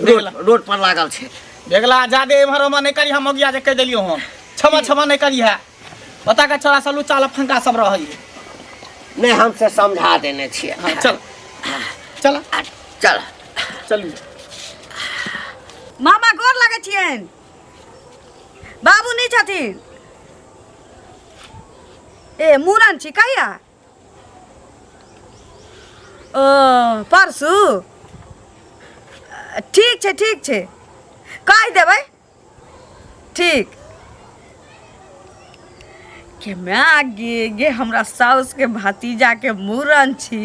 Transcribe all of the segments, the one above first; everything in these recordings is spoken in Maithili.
रोड रोड पर लागल छै। बेगला, जादे एम्हर ओम्हर नहि करी, हम मगिया जे कहि देलियौ हम क्षमा क्षमा नहि करी है। ओतऽ के छोरा सब लुच्चा लफंगा सब रहै। नहि, हम से समझा देने छियै। हाँ, चल चल। चल। चलू। मामा, गोर लगै छियनि। बाबू नहि छथिन? ए, मूड़न छी कहिया? ओ परसू। ठीक छै, ठीक छै, कहि देबै। ठीक के माय गे, गे हमरा साउसके भतीजाके मूड़न छी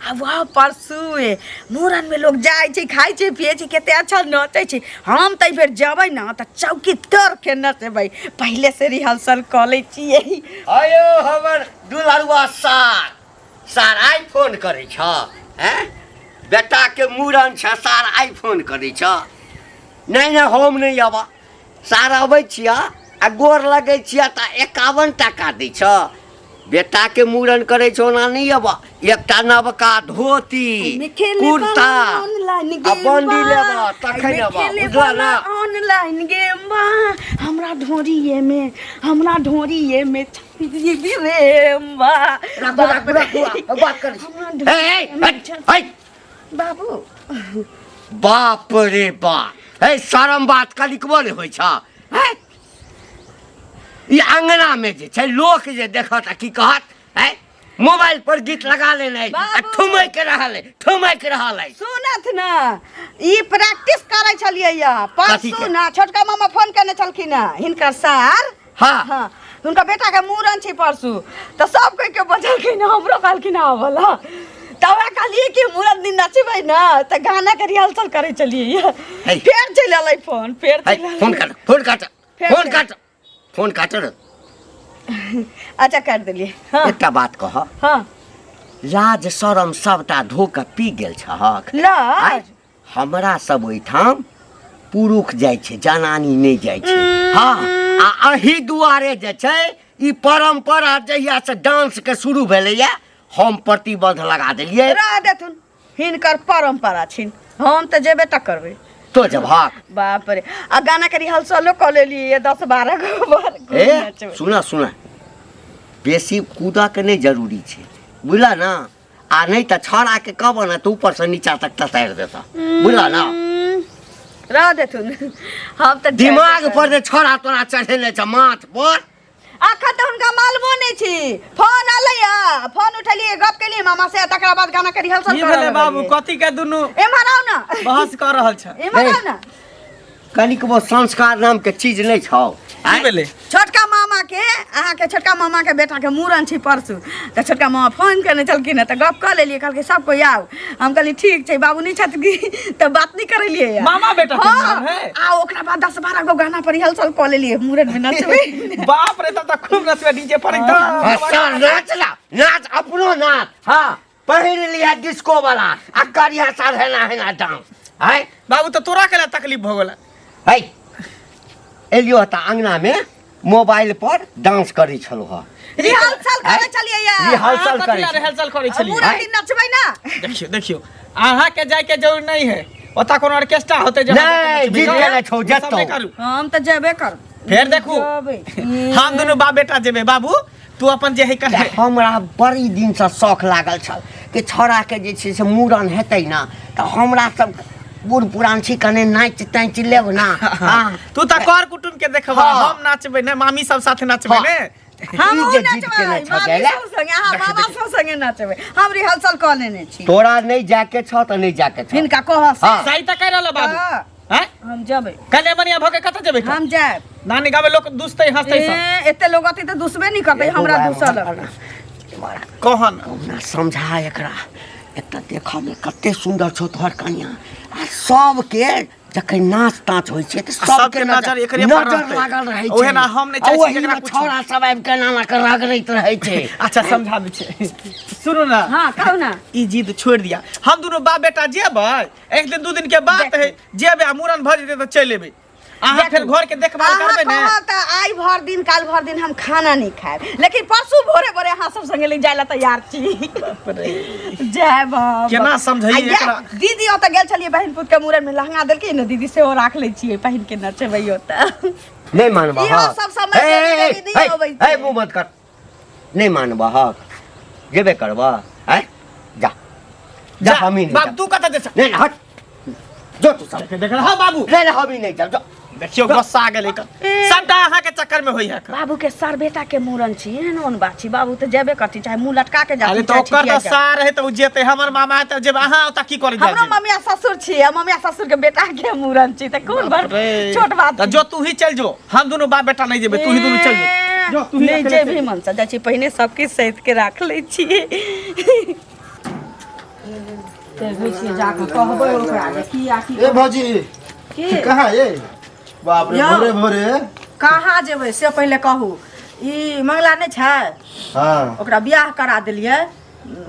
आ वह परसुए। मूड़नमे लोक जाइ छै, खाइ छै, पियै छै, कते अच्छा नचै छै। हम तऽ एहि बेर जेबै ने तऽ चौकी तोड़के नचबै। पहिले से रिहर्सल कऽ लै छियै। अयो हमर दुलरुआ सार, सार आइ फोन करै छ? हैं, बेटाके मूड़न छ, सार आइ फोन करै छ? नहि नहि, हम नहि अबा सार। अबै छियै आ गोर लगै छियै तऽ 51 टाका दै छ। बेटाके मूड़न करै छ, ओना नहि अबा। एकटा नवका धोती, कुर्ता आ बंडी लेबा तखन अबा, बुझला ना? ऑनलाइन गेम बा। हमरा ढोरिए में, हमरा ढोरिए में दीदी रे बा। राखू, राखू, राखू, बात करै छी। हमरा ए, ए, ए, ए, बाबू। बाप रे बाप, हे शरम बात कनिकबो नहि होइ छ? हैं? ई अंगना में जे छै, लोक जे देखत आ की कहत? हैं? मोबाइल पर गीत लगा लेने आ बाबू। ठुमकि रहल है, ठुमकि रहल है। सुनत ना, ई प्रैक्टिस करै छलियै या कथी परसू के? ना छोटका मामा फोन केने छलखिन हँ, हिनकर सार। हाँ। हाँ, हुनका बेटा के मूड़न छै परसू, तऽ सब कोई के बजलखिन, हमरो कहलखिन आबऽ ला। तऽ ओकरा कहलियै कि मूड़न दिन नचबै ने, तऽ गाना के रिहर्सल करै छलियै। हे। फेर चलि एलै फोन, फेर है चलि एलै। फोन काट, फोन काट। फेर फोन चलि- काट, फोन काट रे। अच्छा, काटि देलियै। हाँ। एकटा बात कह। हाँ। लाज शरम सबटा धो कऽ पी गेल छहक? लाज? आँय? हमरा सब ओहिठाम पुरुष जाइ छै, जनानी नहि जाइ छै। हँ, आ अही दुआरे जे छै ई परम्परा जहिया से डांस के शुरू भेलैया, हम प्रतिबंध लगा देलियै। रह देथुन, हिनकर परम्परा छिन। हम तऽ जेबे टा करबै। तो जबहक बाप रे, आ गाना के रिहर्सलो कऽ लेलियै 10-12 गो बार। ए, सुना सुना, बेसी कूदऽ के नहि जरूरी छै, बुझल ना? आ नहि तऽ छौड़ा के कहबऽ ने तऽ ऊपर से नीचा तक ततारि देता, बुझल ना? रह देथुन, हम तऽ जेबे दिमाग करबै। पर जे छौड़ा तोरा चढ़ेने छ माथ पर। अखन तऽ हुनका मालूमो नहि छी। फोन एलैया, फोन उठेलियै, गप केलियै मामा से, तकरा बाद गाना के रिहर्सल की करऽ भेलै बाबू? लगलियै। कथी के दुनू एम्हर आउ ने। बहस कऽ रहल छ? एम्हर आउ ने। कनिकबो संस्कार नाम के चीज नहि छौ। की भेलै? छोटका मामा के, अहाँके छोटका मामा के बेटा के मूड़न छै परसू, तऽ छोटका मामा फोन केने छलखिन हँ, तऽ गप कऽ लेलियै। कहलकै सब कोइ आउ। हम कहलियै ठीक छै, बाबू नहि छथि की, तऽ बात नहि करेलियै। मामा बेटा के हाँ, मूड़न है? आ ओकरा बाद 10-12 गो गाना पर रिहर्सल कऽ लेलियै, मूड़न में नचबै। बाप रे, तब तऽ खूब नचबै डीजे पर एकदम। हाँ, सर नाच ला, नाच, अपनो नाच। हाँ, पहिर लिया डिस्को वाला आ करिया सर हेना हेना डांस है। बाबू, तऽ तोरा केला तकलीफ भऽ गेल? है, एलियो तऽ अंगना में मोबाइल पर डांस करै छलहुँ हँ। रिहर्सल करै छलियै या। रिहर्सल करै छलियै। रिहर्सल करै छलियै। मूड़न दिन नचबै ना। देखियौ, देखियौ, अहाँके जायके जरूर नहीं है। ओतऽ कोनो ऑर्केस्ट्रा होते जे नहि, जीत गेलै छौ, जेतौ। जेतौ। करू। हम तऽ जेबे करब। फेर देखू। जेबै। हम दुनू बाप बेटा जेबै। बाबू, तू अपन जे है कर। हमरा बड़ी दिनसँ शौख लागल छल कि छौड़ाके जे छै से मूड़न हेतै ने, तऽ हमरा सब बूढ़ पुरान छी, कने नाचि ताचि लेब ना। हाँ। तू तऽ कर कुटुम के देखबा। हाँ। हम नाचबै ने, मामी सब साथे नाचबै। हाँ। ने। हम ई जे जिद नचबै केने छौ मामी जाय सब संगे, अहाँ मामा सब संगे नचबै। हम रिहर्सल कऽ लेने छी। तोरा नहि जाके छौ तऽ नहि जाके छौ। हिनका कहऽ से। हाँ। सही तऽ कहि रहल बाबू। हाँ। हैं? हम जेबै। कने बढ़िया भऽ के कतऽ जेबै? हम जायब। नानी गाँव में लोक दुसतै हंसतै सब। ए, एते लोग अतै तऽ दुसबे नहि करतै, हमरा दुसऽ लगतै। कहन। कहुना समझा एकरा। एक तऽ देखऽमे कते सुन्दर छौ तोहर कनिया, आ सबके जखन नाच ताच होइ छै तऽ सबके सबके नजर एकरे पर नजर रहतै। लागल रहै छै। ओहे ना, हम नहि चाहै आ छी ओहीमे जेकरा कुछ- छौड़ा सब आबि कऽ एना एना कऽ रगड़ैत रहै छै। अच्छा, समझा दै छै। सुनू ना। हाँ, कहू ना। ई जिद छोड़ि दिया। हम दुनू बाप बेटा जेबै। एक दिन दू दिन के बात है, जेबै आ मूड़न भऽ जेतै तऽ चलि एबै। अहाँ फेर घर के देखभाल अहाँ करबै ने। कहब तऽ आइ भर दिन काल भर दिन हम खाना नहीं खायब, लेकिन परसू भोरे भोरे अहाँ सब संगे ले जाय ला तैयार छी। जय बाबा। केना समझैयै आ एकरा? दीदी ओतऽ गेल छलियै बहिन पुत के मूड़न में, लहंगा देलकै ने दीदी, सेहो राख लै छियै, पहिन के नचबै ओतऽ। नहीं मानबह। इहो सब समय देरी देरी नहि अबै छै। ए मुंह बंद कर। नहीं मानबह, जेबे करबह। आय जा जा, हम ही नहीं बाप जाब। तू कतऽ जे नहीं नहीं, हट जो तू सब। देख हाँ बाबू। नहीं नहीं, हम ही नहीं जाब, जो। देखियौ गुस्सा गेलै सबटा अहाँ के चक्कर में होई है। बाबू के सर बेटा के मूड़न छी, एहन ओहन बात छी, बाबू तऽ जेबे करती, चाहे मुंह लटका के जाती। अरे तऽ ओकर तऽ सार है तऽ उ जेतै, हमर मामा है तऽ जेब, अहाँ ओतऽ की करै जाइ हमरो छी? ममिया ससुर छी आ ममिया ससुर के बेटा के मूड़न छी, तऽ कोन बड़ रे। छोट बात तऽ छी। जो तू ही चल जो, हम दुनू बाप बेटा नहीं जेबै, तू ही दुनू चल जो। जो तू ही नहीं अकेले जेबही चल। मन से जाइ छी, पहिने सब किछु सैत के राख लै छी। देखै छियै, जाकऽ कहबै ओकरा जे की आ की। ए भौजी। की? कहाँ ये? बाप रे। यौ। भोरे भोरे कहाँ जेबै से पहिले कहू। ई मंगला नहि छै? हाँ। ओकरा बियाह करा देलियै,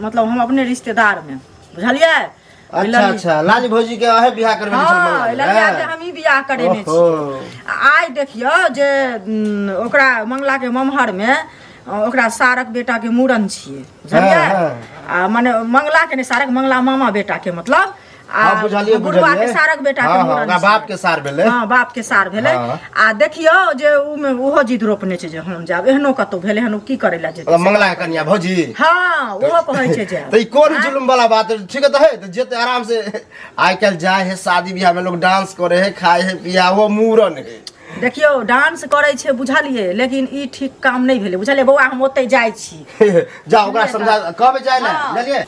मतलब हम अपने रिश्तेदारमे, बुझलियै? अच्छा अच्छा, लाली भौजी के अहे बियाह करबे? हँ, ललिया के हम ही बियाह करेने ओहो। छी। आ आइ देखियौ जे ओकरा मंगलाके ममहरमे ओकरा सारक बेटाके मूड़न छियै, बुझलियै? हाँ। आ मने मंगलाके नहि, सारक मंगला मामा बेटाके, मतलब आ हाँ, बुझलियै। बुढ़वा के बुझलियै। सारक बेटा के हाँ, हाँ, मूड़न ओकरा छियै। बाप के सार भेलै। हाँ, बाप के सार भेलै। हाँ। आ देखियौ जे उ मे ओहो जिद रोपने छै जे हम जायब। एहनो कतौ भेलै हन? उ की करै लए जेतै? मतलब मंगला के कनिया भौजी। हाँ, ओहो कहै छै जे तऽ ई कोन जुलुम वाला बात है? ठीक है तऽ है तऽ जेते आराम से। आइ काल्हि जाए है शादी बियाह में लोग डांस करे है, खाए है, पिया, वो मूड़न है। देखियौ, डांस करै छै बुझलियै, लेकिन ई ठीक काम नहि भेलै, बुझलियै बौआ? हम ओतै जाइ छी। जा, ओकरा समझा कहबै जाए ले, बुझलियै?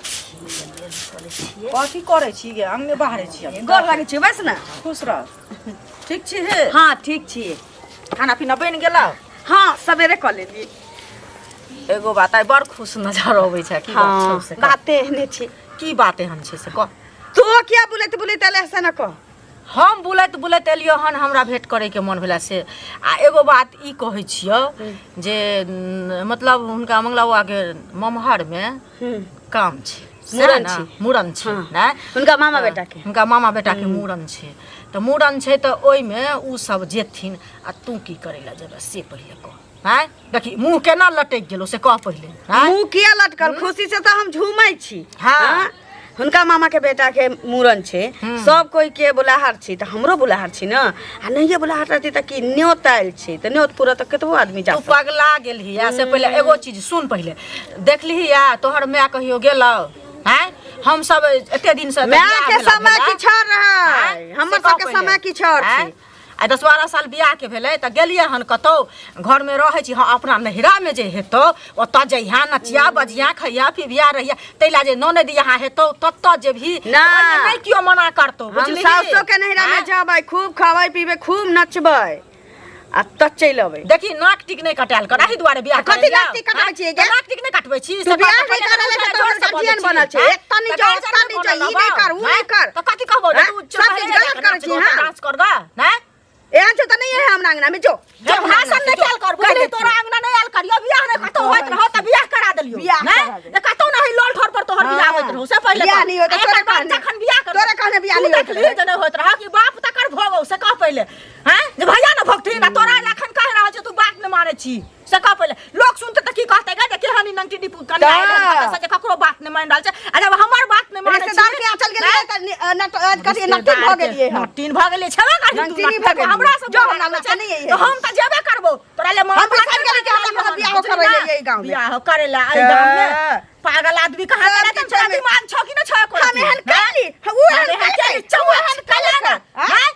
कथी करै छी गे? अंगने बाहरे छी अभी? गोर लागै छी, बस ने। खुश रह। ठीक छी हे? हाँ, ठीक छी। खाना पीना बनि गेलौ? हाँ, सवेरे कऽ लेलियै। एगो बात, आइ बड़ खुश नजर अबै छै, की बात छौ से कह। बाते एहने छी। की बात एहन छै से कह। तू किया बुलैत बुलैत एले से न कह। हम बुलैत बुलैत एलियो हन, हमरा भेंट करैके मन भेला से। आ एगो बात ई कहै छियौ जे मतलब हुनका मंगला बाबाके ममहरमे काम छै, सएह मूड़न ने? छै। मूड़न छै। हाँ। नहि। हुनका मामा बेटा के। हुनका मामा बेटाके मूड़न छै, तऽ मूड़न छै तऽ ओहिमे ओ सब जेथिन आ तू की करै लए जेबै से पहिले कह। आँय, देखी मुँह केना लटकि गेलौ से कह पहिले। आँय? मुँह किया लटकल? खुशी से तऽ हम झूमै छी। हाँ। हाँ? हुनका मामा के बेटा के मूड़न छै, सब कोई के बुलाहट छी तऽ हमरो बुलाहट छी ने। आ नहिये बुलाहट रहती तऽ की, न्योत आयल छी तऽ न्योत पूरा तऽ कतबो आदमी जा तू पगला गेलही। आ से पहिले एगो चीज सुन, पहिले देखलिही आ तोहर माय कहियो गेलौ? आँय, हम सब एते दिन से माय बियाह के भेला समय भेला। किछु और रहै, आँय? हमर से कह सबके पहिले। समय किछु और आँय? छै। आइ 10-12 साल बियाहके भेलै तऽ गेलियै हन कतौ? घरमे रहै छी। हँ, अपना नैहरामे जे हेतौ ओतऽ जइहा, नचिया बजिया, खैया पिबिया, रहिया। ताहि लए जे ननैद यहाँ हेतौ ततऽ जेबही, ना। ओहिमे नहि केओ मना करतौ, हम बुझलिही? सासो के नैहरा में आँय? जेबै, खूब खबै पीबै, खूब नचबै आ तऽ चलि अबै। देखी, नाक टिक नहि कटायल कर, एहि दुआरे बियाह कथी करेलियौ। नाक टिक कटाबै आँय? छियै गे? तऽ नाक टिक नहि कटबै छी तू से बियाह कह, नहि पहिले करल तऽ तऽ जोर तोहर से बजै गार्जियन छी, बनल छै। आँय? एतऽ नहि तऽ जो, गार्जियन ओतऽ नहि जो, बनल ई नहि कर, उ आँय? नहि कर। तऽ कथी कहबौ जे आँय? तू सब चीज गलत करै छी, हाँ? डांस कर गा नहि? एहन छौ तऽ नहि है हमरा अंगना में, जो जो भाषण नहि कयल कर, बुझली? तोरा अंगना नहि आयल करियो। बियाह नहि कतौ होइत रहौ तऽ बियाह करा देलियौ। बियाह नहि करा देलियौ। जे कतौ नहि लोल ठोर पर तोहर बियाह होइत रहौ से पहिले बियाह कह। नहि होइत, आ तोरे एकर बाद कहने। जखन बियाह कर तोरे कहने बियाह तू नहि होइत देखलिही रहै। जे नहि होइत रहौ कि बाप तकर भोगौ से कह पहिले। हैं जे भैया ने भोगथिन आ तोरा एखन कहि रहल छै तू बात नहि मानै छी से कह पहिले। लोक सुनते तऽ की कहते गे जे केहन ई नंगटी डिपू कन्या आयल हन कतऽ से जे ककरो बात नहि मानि रहल छै। आ जब हमर बात नहि मानै रिश्तेदार के यहाँ चल गेलियै तऽ कथी नटिन भऽ गेलियै हम। नटिन भऽ गेलियै, छेबे करही तू। नटिनी भऽ नटिन। गेलियै। हमरा से जो हमरा लग नहि अइहे। तऽ हम तऽ जेबे करबो तोरा ले। हम बिसरि गेलियै कि हमरा कोनो बियाहो करै ले एहि गाँवमे। बियाह करै ले एहि गाँवमे पागल आदमी कहाँ सब गेलै? किछु तोरा मे- दिमाग छौ कि नहि छौ एको हम रत्ती? एहन कैली, उ एहन हम एहन कैली, कैली, चौ उ एहन एहन कैले कैली। ना। हैं?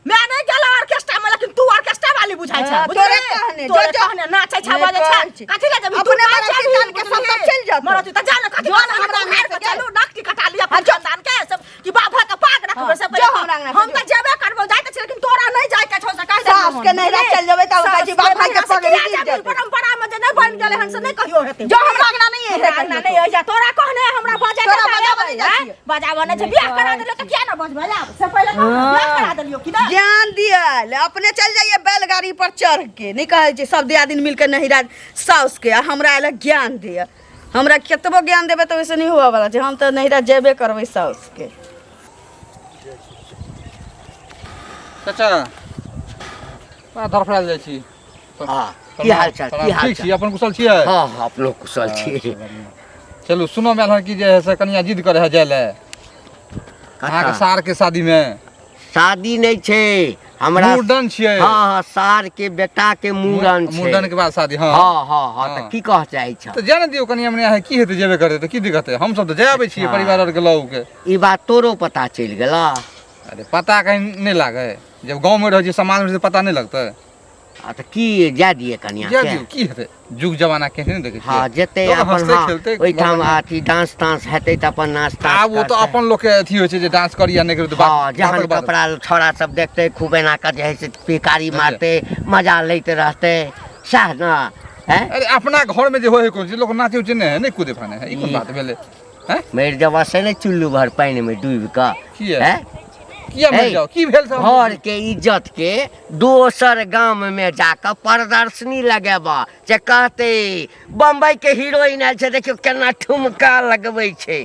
मैं नहीं गेल ऑर्केस्ट्रा में, लेकिन तू ऑर्केस्ट्रा वाली बुझाइ छै। हाँ, बुझली? तोरे कहने, तोरे जो- जो। कहने नाचै छै, नहि बजै छै। कहै छी। कथी ले जेबही? तू अपने नाच मरती जेबही, जान के सब बुझली? तऽ चलि जेतौ। मरती तऽ जा ने, कथी जो कहने हमरा हमरा अंगना उखाड़ि से कऽ गेल। चलू, नाक कटा लिअ अपन खानदान के सब कि बाप भाई के पाग रखबै से जो पहिले। हमरा अंगना से हम जो। तऽ जेबे करबो, जाइत छी, लेकिन तोरा नहि जाय के छौ से कहि देलियौ सास हन, के नैहरा बुझली? चलि जेबै तऽ सास कहै छी, बाप भाई के नैहरा से पगड़ी किया गिर जेबही? जेतै। परंपरा में जे नहि बनि गेलै हन से नहि कहियो हेतै। जो हमरा अंगना नहि हमरा है। अंगना नहि होइए, तोरा कहने हमरा बजै के तोरा तऽ बजाबऽ एबै, नहि जाइ आँय? छियै। बजाबऽ नहि छै? बियाह करा देलियौ तऽ किया ने बजबै आब से पहिले कह ने, बियाह करा देलियौ कि नहि? ज्ञान दियल अपने चल जाइए बैलगाड़ी पर चढ़ के। नहीं कहै छै सब दियादिन मिलके नहिरा साउस के, आ हमरा आयल ज्ञान दिअ। हमरा कतबो ज्ञान देबै तऽ ओहिसँ नहि हुअ वाला छै। हम तऽ नहिरा जेबे करबै साउस के। चाचा। बड़ा धड़फड़ायल जाइ छी। हँ, की हाल चाल, की हाल? ठीक छी, अपन कुशल छियै? हँ हँ, अपनो कुशल छी। अच्छा, बढ़िआँ। चलू, सुनऽ मे आयल हन कि जे है से कनिया जिद करे है जाय लए अहाँके सार के शादी मे। शादी नहि छै हमरा, मुड़न छियै। हँ हँ, सार के बेटा के मुड़न छै, मुड़न के बाद शादी। हँ हँ हँ हँ। तऽ हँ। की कह चाहै छ? तऽ जाय ने दियौ, कनिया मनिया है, की हेतै, जेबे करतै तऽ की दिक्कत है? हमसब तऽ जाय आबै छियै परिवार आरके लऽ के। ई बात तोरो पता चलि गेला? अरे पता कहीं नहि लागै, जब गाँवमे रहै छियै, समाजमे रहै छियै, पता नहि लगतै? आ तऽ की जाय दियै कनिया जाय के? दियौ, की हेतै? जुग जमाना केहन नहि देखै हँ छियै? जेतै लोक अपन हँसतै हँ खेलतै। ओहिठाम अथी डांस तांस हेतै तऽ अपन नाच ताच आब ओ तऽ करतै। अपन लोकके अथी होइ छै जे डांस करी या नहि करी तऽ हँ, जहन बातक बात। कपड़ा छौड़ा सब देखतै, खूब एना कऽ जे है से पिकारी मारतै, मजा लैत रहतै, सएह ने? हैं अरे अपना घरमे जे होइ है कोनो चीज, लोक नाचे उचे नहि है, नहि कूदे फाने है, ई कोन बात भेलै? हैं मरि जेबऽ से नहि चुल्लू भर पानिमे डूबि कऽ? किया? हैं किया मरि हे, जाओ? की भेल सब? घर के इज्जत के दोसर गाम में जाकऽ प्रदर्शनी लगेबऽ जे कहते बम्बई के हीरोइन आयल छै, देखियौ केना ठुमका लगबै छै।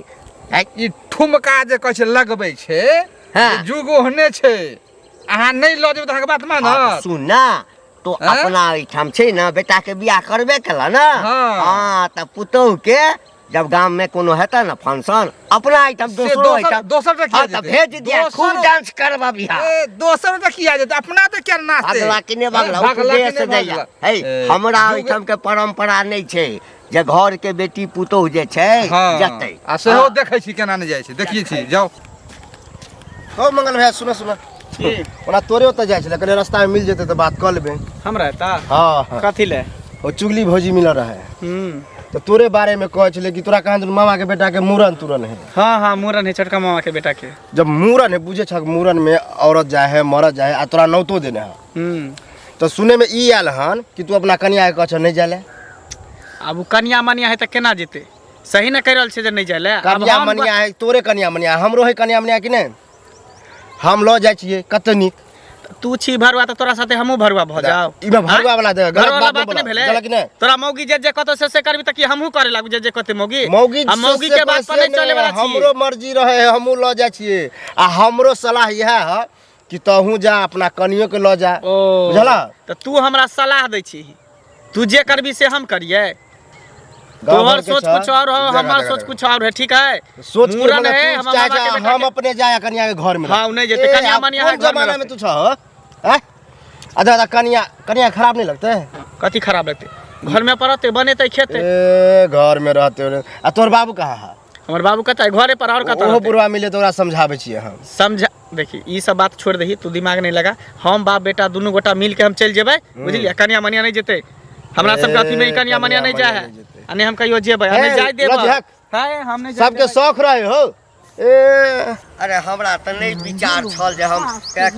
हैं? ई ठुमका जे कहै छै लगबै छै। हँ। जुग ओहने छै, अहाँ नहि लऽ जेबै तऽ अहाँके बात हँ, तऽ मानत? सुन ना तो। हैं? अपना एहिठाम छै ने, बेटा के बियाह करबे केला ने। हँ। हँ, तऽ पुतोहु के जब गाम में कोनो हेतै ने फंक्शन अपना एहिठाम, से दोसरो दोसर एहिठाम, दोसर तऽ किया हँ, तऽ जेतै? भेज दिया, खूब दोसर- डांस करबा बियाह। ए, दोसर तऽ किया जेतै? अपना तऽ किया नाचतै? भगला कि नहि भगला? भगला कि उपदेश नहि दैया भगला? है। ए, हमरा जुग- ओहिठाम के परंपरा नहि छै जे घर के बेटी पुतोहु जे छै हँ जेतै। आ सेहो हँ। देखै छी केना नहि जाइ छै, देखिए छी, जाउ। हो मंगल भैया, सुनो सुनो, ओना तोरे ओतऽ जाइ छलै, कनि रास्तामे मिल जेतै तऽ बात कऽ लेबै। हमरा एता? हँ हँ। कथी ले? ओ चुगली भौजी मिलल रहै। हम्म तऽ तोरे बारेमे कहै छलै कि तोरा कहाँ दुनू मामाके बेटाके मूड़न तुड़न है। हाँ हाँ, मूड़न है छोटका मामा के बेटा के। जब मूड़न है, बुझे छक मूड़न में औरत जाए है, मरद जाए है, आ तोरा नौतो देने है। हम्म तऽ सुने में ई आयल हन कि तू अपना कनिया के कहै छह नहि जाए ले। आब ओ कनिया मनिया है तऽ केना जेतै? सही ने कहि रहल छै जे नहि जाय ले। आब कनिया हम मनिया है, तोरे कनिया मनिया है, हमरो है कनिया मनिया कि नहि? हम लऽ जाइ छियै, कते नीक। तू छी भरुआ तऽ तोरा साथे हमहूँ भरुआ भऽ जाउ? ईमे भरुआ वाला दे गलत भरुआ बात बात नहि नहि बोला, भेलै। गलत कि नहि? तोरा मौगी जे जे कतौ से से करबी तऽ की हमहूँ करे लागू जे जे कहतै मौगी? मौगी आ मौगी के बात पर से नहि चले वाला छी। हमरो मर्जी रहे, हमहूँ लऽ जाइ छियै, आ हमरो सलाह इएह है कि तहूँ जा, अपना कनियो के लऽ जा। ओ बुझलह? तऽ तू हमरा सलाह दै छी, तू जे करबी से हम करियै? गाँव तोहर घरके सोच छह, कुछ और हो, जगह हमार जगह सोच जगह। कुछ और है, ठीक है? सोच के मूड़न मतलब है, तू हमर चाहे मामा के जा, बेटा हम के- अपने जाए कनिया के घर में। हाँ, उ नहि जेतै, ए, कनिया आब मनिया कोन है, घर में जमाना में रहतै। तू छह हो? आँय? अच्छा अच्छा, कनिया कनिया खराब नहीं लगते? कथी खराब लगतै? घर में पड़तै, बनेतै, खेतै। ए घर में रहते हो। आ तोहर बाबू कहाँ है? हमर बाबू कतऽ है? घरे पर, और कतऽ ओहो रहतै? बुढ़वा मिले तऽ ओकरा समझाबै छियै हम। समझा, देखी ई सब बात छोड़ दही, तू दिमाग नहीं लगा। हम बाप बेटा दुनू गोटा मिल के हम चलि जेबै, बुझलियै? कनिया मनिया नहीं जेतै हमरा सबके अथी में, ई कनिया मनिया नहीं जाए है, नहीं जेतै। आ नहीं हम कहियो जेबै, आ नहीं हे, जाय देबै। लऽ जहक। है, हम नहीं जाय सबके देबै। शौक रहे हो ए। अरे हमरा तऽ नहि विचार छल जे हम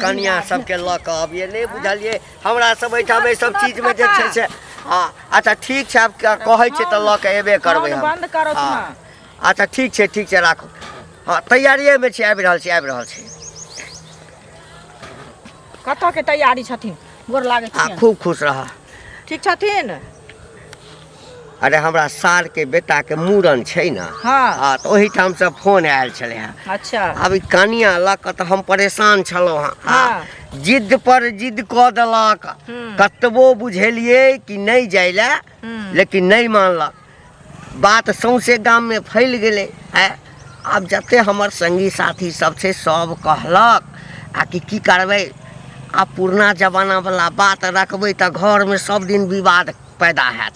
कनिया सबके लऽ कऽ अबियै, नहि बुझलियै? हमरा सब एहिठाम एहि सब चीजमे जे छै से। हँ, अच्छा ठीक छै, आब कहै छै तऽ लऽ कऽ एबे करबै फोन हम। बंद करत हँ। ना। अच्छा ठीक छै, ठीक छै, राखू। हँ, तैयारिएमे छी, आबि रहल छी, आबि रहल छी। कतऽ के तैयारी छथिन? गोर लागै हँ छियनि। खूब खुश रह। ठीक छथिन? अरे हमरा सारके बेटाके मूड़न छै ने। हँ। हँ, तऽ ओहिठामसँ फोन आयल छलै हेँ। अच्छा। आब ई कनिया लऽ कऽ तऽ हम परेशान छलहुँ हेँ। हँ। जिद पर जिद कऽ देलक। कतबो बुझेलियै कि नहि जाय लए, लेकिन नहि मानलक। बात सौंसे गाममे फैल गेलै। आँय, आब जते हमर संगी साथी सब छै, सब कहलक आ कि की करबै, आब पुरना जमानावला बात रखबै तऽ घरमे सब दिन विवाद पैदा हैत।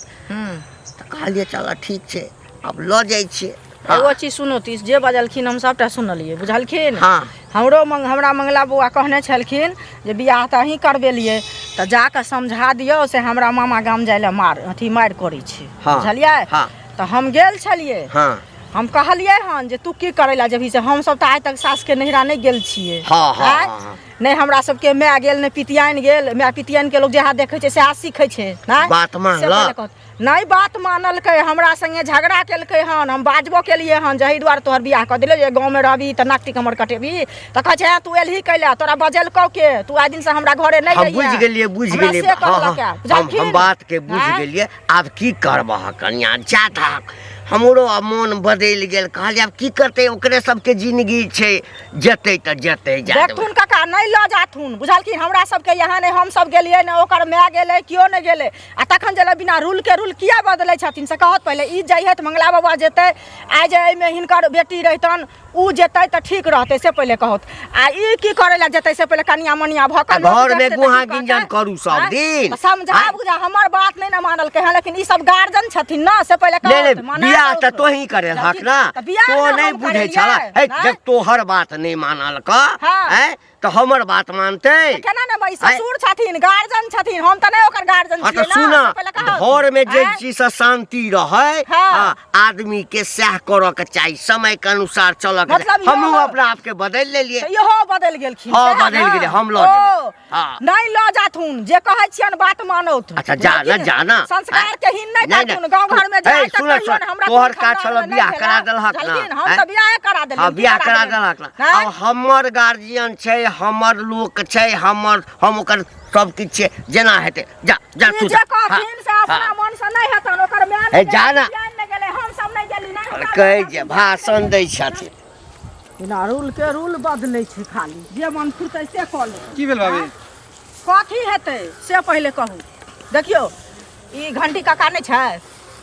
तऽ कहलियै चलऽ ठीक छै, आब लऽ जाइ छियै। एगो चीज सुनू, तीस जे बजलखिन हम सभटा सुनलियै, बुझलखिन? हँ। हमरो मंग हमरा मंगला बौआ कहने छलखिन जे बियाह तऽ अहीं करबेलियै, तऽ जाकऽ समझा दियौ से हमरा मामा गाम जाय लए मार अथी मारि करै छै। हँ। बुझलियै? हँ। तऽ हम गेल छलियै। हँ। हम कहलियै हन जे तू की करै लए जेबही, से हमसभ तऽ आइ तक सासके नैहरा नहि गेल छियै। हँ हँ। आँय? हँ हँ। नहि हमरा सबके माय गेल, नहि पितियाइन गेल। माय पितियाइन के लोक जएह देखै छै सएह सीखै छै, नहि? बात से मानलक? पहिले कहत। नहि बात मानलकै, हमरा संगे झगड़ा केलकै हन। हम बाजबो केलियै हन, जही दुआरे तोहर बियाह कऽ देलियौ जे गाँवमे रहबही तऽ नाक हमर कटेबही, तऽ कहै छै, "हेँ, तू एलही कैला? तोरा बजेलकौ के? तू आइ दिनसँ हमरा घरे नहि हम अइहे।" बुझि गेलियै, बुझि हमरा गेलियै। से हँ हँ, कहलक हम बुझलखिन? बातके बुझि आँय? गेलियै। आब की करबह कनिया, जा तक हमरो आब मोन बदलि गेल कहलियै आब की करतै ओकरे सबके जिनगी छै जेतै तऽ जेतै जा देबै। देखथुन काका नहि लऽ जाथुन बुझलखिन हमरा सबके यहाँ नहि हम सब गेलियै ने ओकर माय गेलै केओ नहि गेलै आ तखन जे बिना रूल के रूल किया बदलै छथिन से कहत पहिले ई जइहे तऽ मंगला बाबा जेतै आइ जे एहिमे हिनकर बेटी रहितन उ जेतै तऽ ठीक रहतै से पहिले कहत आ ई की करै लए जेतै से पहिले कनिया मनिया भऽ कऽ आ लोक घरमे देखतै तऽ गुहा की कहतै? गिंजन करू सब आँय? दिन। तऽ समझा आँय? बुझा हमर बात नहि ने मानलकै हँ लेकिन ई सब गार्जियन छथिन ने से पहिले नहि कहत नहि मना बियाह तऽ करू। तोही करेलहक ने तऽ बियाह तो ने नहि हम बुझै करेलियै, छला हे नहि? जब तोहर बात नहि मानलक हाँ। आँय तऽ हमर बात मानतै तऽ केना ने भाई आँय? ससुर छथिन गार्जियन छथिन हम तऽ नहि ओकर गार्जियन हाँ तऽ छियै सुन ना से पहिले कहत घर में जे आँय? चीज से शांति रहै हाँ। हाँ, आदमी के सएह करऽ के चाही समय के अनुसार चलऽ के मतलब चाही हमहूँ इहो- अपना आप के बदलि लेलियै तऽ इहो बदलि गेलखिन हाँ, सएह बदलि ने? गेलै, हम लऽ ओ, जेबै। हाँ। नहि लऽ जाथुन जे कहै छियनि बात मानौथ अच्छा जा ना जा ना संस्कार के हीन नहि नहि, करथुन गाँव घर में हे, जाय तऽ सुन, कहियौन सुन, हमरा तोहर कोनो काज छलौ खानदानमे नहि बियाह भेल करा हँ। देलहक ना, बुझलखिन? हम आँय? तऽ बियाहे करा देलियनि हाँ की बियाह करा देलियनि? देलहक ना आँय? अब हमर गार्जियन छै हमर लोक छै हमर हम ओकर सब किछु छै जेना हेतै जा जा ई तू जे जा हाँ, कहथिन से अपना हाँ। मन से नहि हेतन ओकर माय हे, नहि जा गेलै, ना। पितियाइन नहि गेलै हम सब नहि गेली नहि हमरा कहै माय जे भाषण दै छथिन बिना रूल के रूल बदलै छै खाली जे मन फुरतै से कऽ ले की भेल भाभी कथी हेतै से पहिले कहू देखियौ ई घंटी काका नहि छै आँय?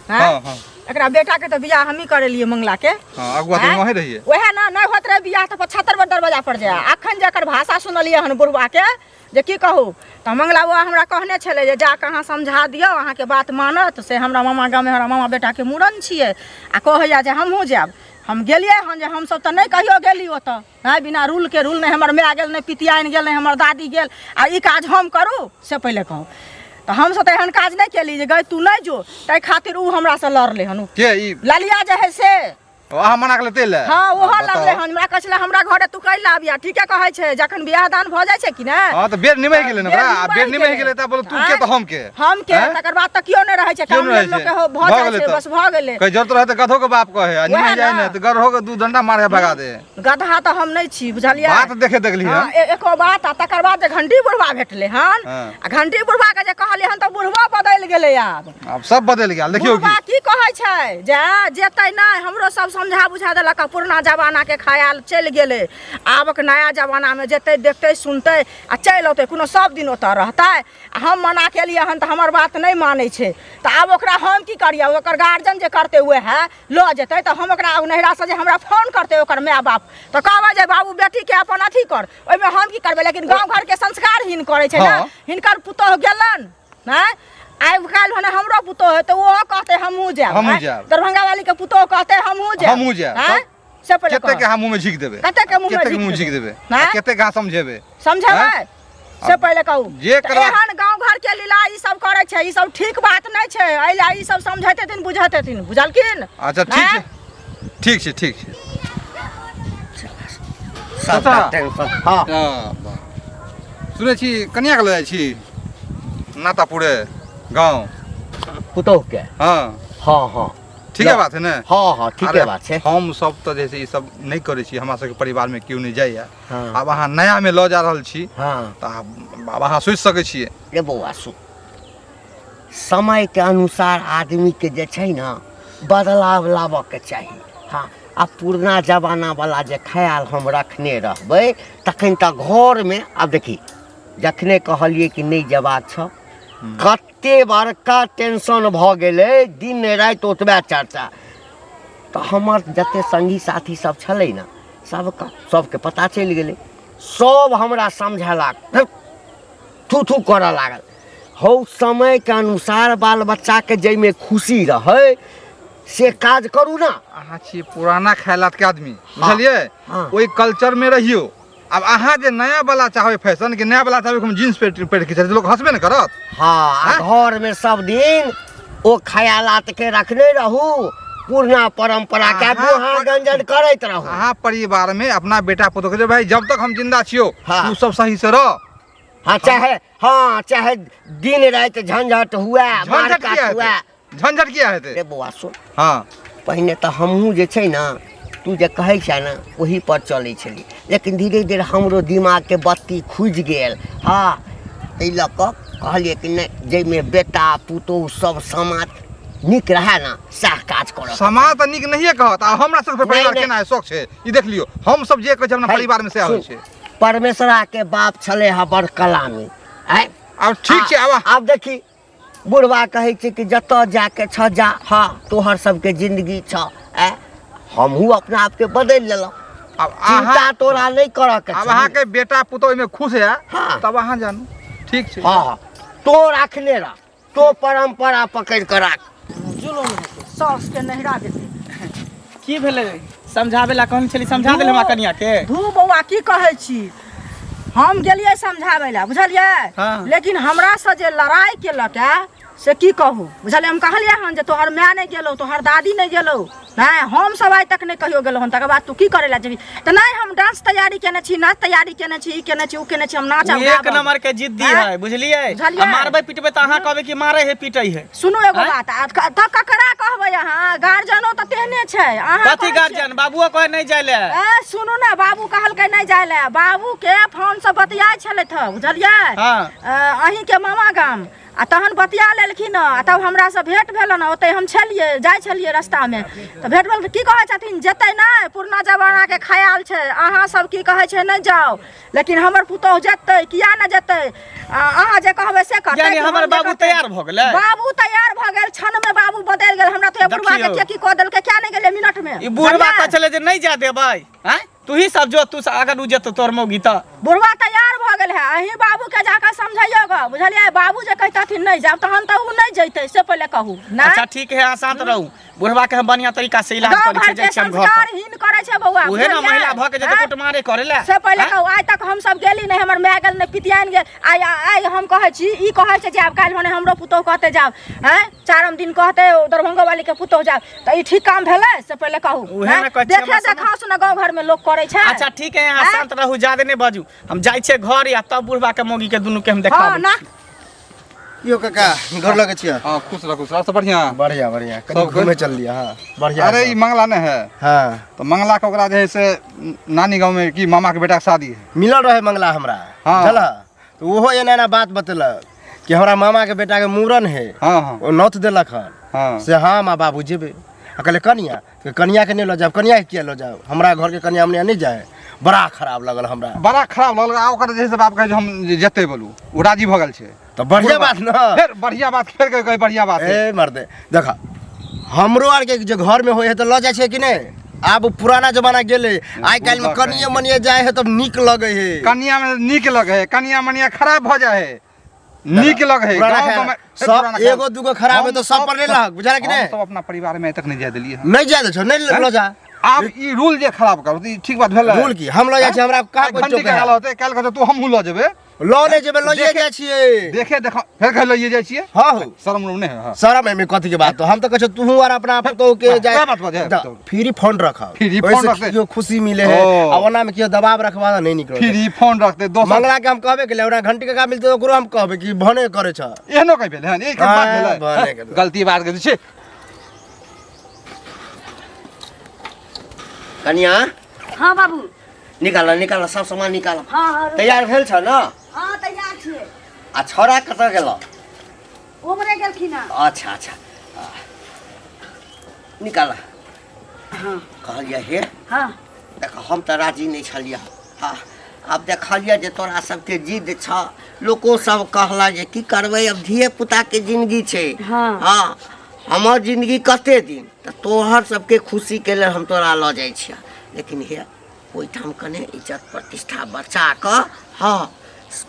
हाँ हाँ एकरा बेटाके तऽ बियाह हमही करेलियै मंगलाके हाँ अगुआ तऽ आँय? वहीं रहिए वएह ने नहि होइत रहै बियाह तऽ 75 बेर दरवाजा पर जाय अखन जे एकर भाषा सुनलियै हन बुढ़बाके जे की कहू तऽ मंगला बाबा हमरा कहने छलै जे जा कऽ अहाँ समझा दियौ अहाँके बात मानत से हमरा मामा गाममे हमरा मामा बेटाके मूड़न छियै आ कहैया जे हमहूँ जायब हम गेलियै हन जे हमसब तऽ नहि कहियो गेली ओतऽ नहि बिना रूलके रूल नहि हमर माय गेल नहि पितियाइन गेल नहि हमर दादी गेल आ ई काज हम करू से पहिले कहू तऽ हमसब तऽ एहन काज नहि केली जे गै तू नहि जो ताहि खातिर ओ हमरासँ लड़लै हन के ई ललिया जे है से ओ अहाँ मना के लेते ले हाँ ओहो बताउ। लड़लै हन हमरा कहै छलै हमरा घरे तू कैला आबिया ठीके कहै छै जखन बियाह दान भऽ जाइ छै कि ने हाँ तऽ बेर निमहि गेलै ने बेर ओकरा आ बेर निमहि निमहि गेलै तऽ बोलो तू के तऽ हम के हम के आँय? तकर बाद तऽ केओ नहि रहै छै केओ काम नहि रहै लोक छै। के भऽ भऽ जाइ गेलै छै तऽ। बस भऽ गेलै कहीं जरूरत रहै तऽ गधो के बाप कहे आ वएह निमहि जाइ ने। ने तऽ गधो के दू डंडा मारे भगा दे गधा तऽ हम नहि छी बुझलियै बात देखे देखली हाँ, हन एको बात आ तकर बाद जे घंटी बुढ़वा भेटलै हन हाँ। आ घंटी बुढ़वा के जे कहलियै हन तऽ बुढ़वा बदलि गेलै आब आब सब बदलि गेल देखियौ बुढ़वा की की कहै छै जे जेतै नहि हमरो सब समझा बुझा देलक आ पुरना जमाना के ख्याल चलि गेलै आबक नया जमानामे जेतै देखतै सुनतै आ चलि औतै कोनो सब दिन ओतऽ रहतै आ हम मना केलियै हन तऽ हमर बात नहि मानै छै तऽ आब ओकरा हम की करियै ओकर गार्जियन जे करतै उएह लऽ जेतै तऽ हम ओकरा नैहरासँ जे हमरा फोन करतै ओकर माय बाप तऽ कहबै जे बाबू बेटीके अपन अथी कर ओहिमे हम की करबै लेकिन गाँव घरके संस्कारहीन करै छै ने हँ। हिनकर पुतोहु गेलनि आँय आइ काल्हि भने हमरो पुतोहु हेतै ओहो कहतै हमहूँ जायब हमहूँ आँय? जायब। दरभंगा वालीके पुतोहु कहतै हमहूँ जायब हमहूँ जायब। आँय? से पहिले कते के कहऽ। अहाँ मुँह में झीक देबै कते के मुँहमे कते के झीक मुँह झीक देबै? देबै आ आँय? कते के अहाँ समझेबै समझेबै आँय? से पहिले कहू जे तऽ करबा- एहन गाँव घर के लीला ई सब करै छै ई सब ठीक बात नहि छै एहि लए ई सब समझैत हेथिन बुझैत हेथिन बुझलखिन अच्छा ठीक आँय? छै ठीक छै ठीक छै सबटा चाचा। टेंशन हाँ हाँ, सुनै छी कनिया के लऽ जाइ छी नातापुरे गाँव पुतोह के हाँ हाँ हाँ ठीके बात है ने हाँ हाँ ठीके अरे, बात छै हम सब तऽ जे छै ई सब नहि करै छी हमरा सबके परिवारमे केओ नहि जाइए हाँ आब अहाँ नयामे लऽ जा रहल छी हाँ तऽ आब आब अहाँ सोचि सकै छियै रे बौआ सुन समयके अनुसार आदमीके जे छै ने बदलाव लाबऽके चाही हँ आ पुरना जमानावला जे ख्याल हम रखने रहबै तखन तऽ घरमे आब देखी जखने कहलियै कि नहि जेबाक छौ कते बड़का टेंशन भऽ गेलै दिन राति ओतबे चर्चा तऽ हमर जते सङ्गी साथी सब छलै ने सबके सबके पता चलि गेलै सब हमरा समझेलक थू थू करऽ लागल हौ समयके अनुसार बाल बच्चाके जाहिमे खुशी रहै से काज करू ने अहाँ छियै पुराना ख्यालातके आदमी बुझलियै हाँ। ओहि कल्चरमे रहियौ आब अहाँ जे नया वाला चाहबै फैशन कि नया वाला चाहबै कि हम जींस पेंट पहिर के चली लोक हंसबे ने करत हाँ आ घरमे सब दिन ओ खयालातके रखने रहू पुरना परम्परा के अहाँ गुहा गंजन करैत रहू अहाँ परिवार में अपना बेटा पुतोह के जे भाई जब तक हम जिंदा छियो हाँ। तू सब सही से रह हाँ चाहे हाँ चाहे दिन राति झंझट हुए झंझट मारकाट किया हुए हेतै झंझट किया हेतै रे बौआ सुन हाँ पहिने तऽ हमहूँ जे छै ने तू जे कहै छह ने ओहीपर चलै छलियै लेकिन धीरे धीरे हमरो दिमागके बत्ती खुजि गेल हँ एहि लऽ कऽ कहलियै कि नहि जाहिमे बेटा पुतोहु सब समाज नीक रहए ने सएह काज करऽ समाज तऽ नीक नहिए कहत आ हमरा सबके परिवार नहि। केना है शौक छै ई देख लियौ हम सब जे कहै छै अपना है, परिवार में सएह होइ सुन, छै परमेश्वरा के बाप छलै हँ बड़ कलामी आँय आब ठीक छै आब आब देखी बुढ़वा कहै छै कि जतऽ जाके छ जा हँ तोहर सबके जिंदगी छ आँय हमहूँ अपना आपके बदलि लेलहुँ आब चिंता अहाँ तोरा नहि करऽ के आब छौ। अहाँके बेटा पुतोह ओहिमे खुश है हाँ। तब अहाँ जानू ठीक छै हँ हँ तो राखने रह तो परंपरा पकड़ि कऽ राख जुलुम हेतै साउस के नहिरा जेतै की भेलै समझाबै ला कहने छली समझा देल हमरा कनिया के धू बौआ की कहै छी हम गेलियै समझाबै लए बुझलियै हाँ। लेकिन हमरासँ जे लड़ाइ केलक ए से की कहू बुझलियै हम कहलियै हन जे तोहर माय नहि गेलौ तोहर दादी नहि गेलौ नहि हम सब आइ तक नहि कहियो गेलहुँ हन तकर बाद तू की करै लए जेबही तऽ नहि हम डांस तैयारी केने छी नाच तैयारी केने छी ई केने छी ओ केने छी हम नाच उ आब एक गाबब। नंबर के जिद्दी आँय? है बुझलियै बुझलियै? आ मारबै पिटबै तऽ अहाँ कहबै कि मारे है पिटै है सुनू एगो आँय? बात आ तऽ ककरा कहबै अहाँ गार्जियनो तऽ तेहने छै अहाँ कथी कहै छियै- गार्जियन बाबुओ कहे नहि जाय ले ए सुनू ने बाबू कहलकै नहि जाय ले बाबू के फोन से बतियाइ छलथि हँ बुझलियै हाँ। अहीं के मामा गाम आ तहन बतिया लेलखिन हँ आ तब हमरासँ भेंट भेलन ओतै हम छलियै जाइ छलियै रस्तामे तऽ भेंट भेल तऽ की कहै छथिन जेतै नहि पुरना जमानाके खयाल छै अहाँ सब की कहै छै नहि जाउ लेकिन हमर पुतोहु जेतै किया नहि जेतै आ अहाँ जे कहबै से करतै यानी कि हम हमर जे बाबू करतै? तैयार भऽ गेलै? बाबू तैयार भऽ गेल क्षणमे बाबू बदलि गेल हमरा तऽ बुढ़वा के देखियौ। के की कऽ देलकै क्या नहि गेलै मिनटमे ई बुढ़वा बुझलियै? तऽ छलै जे नहि जाय देबै आँय तू ही सब जो तू अगर उ जेतौ तोहर मौगी तऽ बुढ़वा तैयार भऽ गेल है अहीं बाबू के जाकऽ समझैयौ गऽ बुझलियै बाबू जे कहितथिन नहि जायब तहन तऽ उ नहि जैतै से पहिले कहू नहि अच्छा ठीक है अहाँ शांत रहू बुढ़वा के हम बढ़िया तरीका से इलाज गाँव करै घर छियै के जाइ छियै हम घर पर संस्कारहीन करै छै बौआ उहे ना बुझलियै? महिला भऽ के जेतै आँय? कुटमारे करे ला से पहिले आँय? कहू आइ तक हम सब गेली नहि हमर माय गेल नहि पितियाइन गेल आइ आइ हम कहै छी ई कहै छै जे आब काल्हि भने हमरो पुतोहु कहतै जाब आँय चारम दिन कहतै ओ दरभंगो वाली के पुतोहु जाब तऽ ई ठीक काम भेलै से पहिले कहू उहे आँय? ने कहै छी, देखे हमरा समझ- देखाओ सुना गाँव घर में लोग करै छै अच्छा ठीक है अहाँ आँय? शांत रहू ज्यादा नहि बाजू हम जाइ छियै घर या तब बुढ़वा के मौगी के दुनू के हम हँ देखाबै ना यो काका घर लगे छियै हाँ खुश रह खुश रह सब बढ़िया बढ़िया बढ़िया कनी सब घूमे चल लिया हाँ बढ़िया अरे ई मंगला नहीं है हाँ तो मंगला के ओकरा जे है से नानी गाँव में की मामा के बेटा के शादी है मिलल रहे मंगला हमरा हाँ। बुझल तो ओहो एना एना बात बतेलक कि हमरा मामा के बेटा के मूड़न है हाँ हाँ ओ नौत देलक हन हाँ से हाँ माँ बाबू जेबै आ कहले कनिया तऽ कनिया के नहि लऽ जायब कनिया के किया लऽ जायब हमरा घर के कनिया मनिया नहि जाए बड़ा खराब लगल हमरा बड़ा खराब लगल आ ओकर जे है से बाप कहै जे हम जे जेतै बोलू ओ राजी भऽ गेल छै तऽ बढ़िया बात न फेर बढ़िया बात फेर कहै बढ़िया बात है ए मर्दे देख हमरो आरके जे घर में होइ है तऽ लऽ जाइ छै कि नहि आब पुराना जमाना गेलै आइ काल्हि में कनिये मनिये जाइ है तब नीक लगै है कनिया में नीक लगे है कनिया मनिया खराब भऽ जाइ है नीक लगे है पुराना गाँव ख्याल- गाँव में- सब पुराना ख्याल। एगो दूगो खराब है हम तो सब पर नहीं लहक बुझा कि हम नहीं सब अपना परिवार में आइ तक नहीं जाय देलियै हन। नहीं जाए छो नहीं लऽ जा आब ई रूल जे खराब करू तऽ ई ठीक बात भेलै रूल की हम लऽ जाइ छी हमरा कहाँ कोइ घंटी टोकै के है? होतै काल्हि कहतै तू हमहूँ लऽ जेबै लऽ नहि जेबै लऽ देखे- जाइ छियै देखे देख फेर कहै लइए जाइ छियै हाँ हो शरम उरम नहि है हाँ। शरम एहिमे कथी के बात हम तऽ कहै छियौ तूहू आर अपना पुतोहु के जाय वएह बात बजै। तऽ फ्री फोन रखब फ्री फोन ओहिसँ रखतै। केओ खुशी मिले है ओ। आ ओना में केओ दबाव रखबा तऽ नहि निकलत फ्री फोन रखतै दोसर मंगला के हम कहबे केलियै ओना घंटी के का मिलतै ओकरो हम कहबै कि भने करै छ एहनो कहि भेलै हन एक बात हाँ, भेलै भने के- गलती बात के छै कनिया हाँ बाबू निकाल निकाल सब सामान निकाल हाँ हाँ तैयार भेल छ न हाँ तैयार छियै आ छौड़ा कतऽ गेल उमरे गेलखिन हँ अच्छा अच्छा निकाल हाँ कहलियै हे हाँ देख हम तऽ राजी नहि छलियै हँ आब देखलियै जे तोरा सबके जिद छ लोको सब कहला जे की करबै अब धिये पुताके जिंदगी छै हाँ। हँ हमर जिंदगी कते दिन तऽ तोहर सबके खुशीके लेल हम तोरा लऽ जाइ छियह लेकिन हे ओहिठाम कने इज्जत प्रतिष्ठा बचा कऽ हँ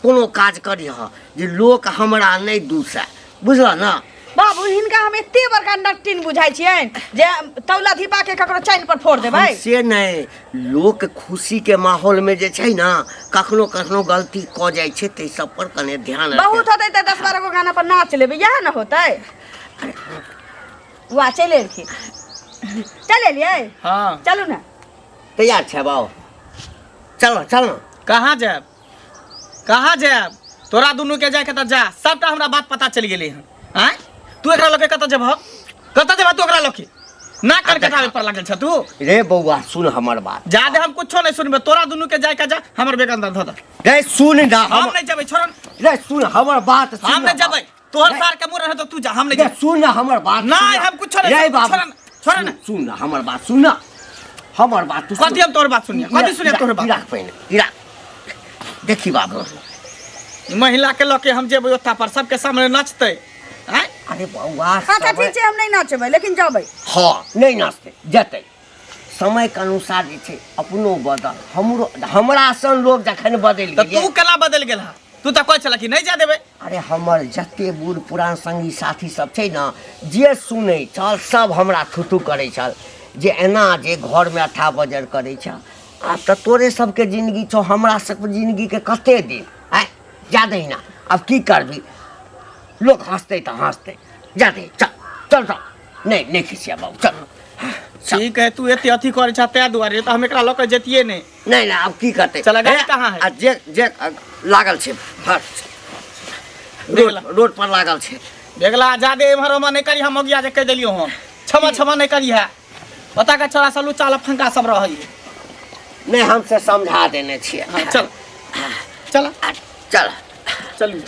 कोनो काज करिह जे लोक हमरा नहि दूसए बुझलह ने बाबू हिनका हम एते बड़का नटिन बुझाइ छियनि जे तौला धीपा के ककरो चानि पर फोड़ देबै हम से नहि लोक खुशीके माहौलमे जे छै ने कखनो कखनो गलती कऽ जाइ छै ताहि सब पर कने ध्यान राखै। बहुत होतै तऽ 10-12 गो गाना पर नाच लेबै इएह ने होतै वाह चलि एलखिन चलि एलियै हाँ चलू ने तैयार छै बाबू चलो चलो कहाँ जायब कहाँ जायब तोरा दुनू के जायके तऽ जा सबटा हमरा बात पता चलि गेलै हन आँय तू एकरा लऽ के कतऽ जेबह कतऽ जेबह तू एकरा लऽ के ना कर कटाबे पर लागल छ तू रे बौआ सुन हमर बात जादे हम कुछो नहीं सुनबे तोरा दुनू के जाय के जा हमर बेग अंदर धऽ दे रे सुन ना हम नहीं जेबै छोड़ रे सुन हमर बात सुन हम नहीं जेबै तोहर सार के मुड़न है तो तू जा, हम नहीं गे, जाएब। सुन ना हमर बात नहीं, सुन ना। हम कुछो नहीं, रे बाबू, छोड़ ना, छोड़ ना। सुन ना हमर बात सुन ना हमर बात तू सुन। कथी हम तोहर बात सुनिया कथी सुनिया तोहर बात राख पहिने ई राख देखी बाबू ई महिला के लऽ के हम जेबै ओत्ता पर सबके सामने नचतै आँय अरे बौआ अच्छा ठीक छै हम नहि नाचबै लेकिन जेबै हाँ नहि नाचतै जेतै समयके अनुसार जे छै अपनो बदल हमरो हमरा सन लोग जखन बदलि तऽ गेलै तू केना बदलि गेल हँ तू तऽ कहै छलह कि नहि जाय देबै अरे हमर जते बूढ़ पुरान संगी साथी सब छै ने जे सुनै छल सब हमरा थुथू करै छल जे एना जे घरमे अठा बजर करै छ आब तऽ तोरे सबके जिनगी छौ हमरा सबके जिनगीके कते दिन आँय जा दही ना आब की करबी लोक हँसतै तऽ हँसतै जा दही चल चल चल नहि नहि खिसिया बाबू चल चल। ठीक है तू एते अथी करै छह ताहि दुआरे तऽ हम एकरा लऽ कऽ जैतियै नहि नहि नहि आब की करतै चल, गाड़ी कहाँ है? आ जे जे लागल छै हर रोड रोड पर लागल छै बेगला जादे एम्हर ओम्हर नहि करी हम मगिया जे कहि देलियौ हम क्षमा क्षमा नहि करी है ओतऽ के छोरा सब लुच्चा लफंगा सब रहै नहि हम से समझा देने छियै हाँ, चल चल चल चलू।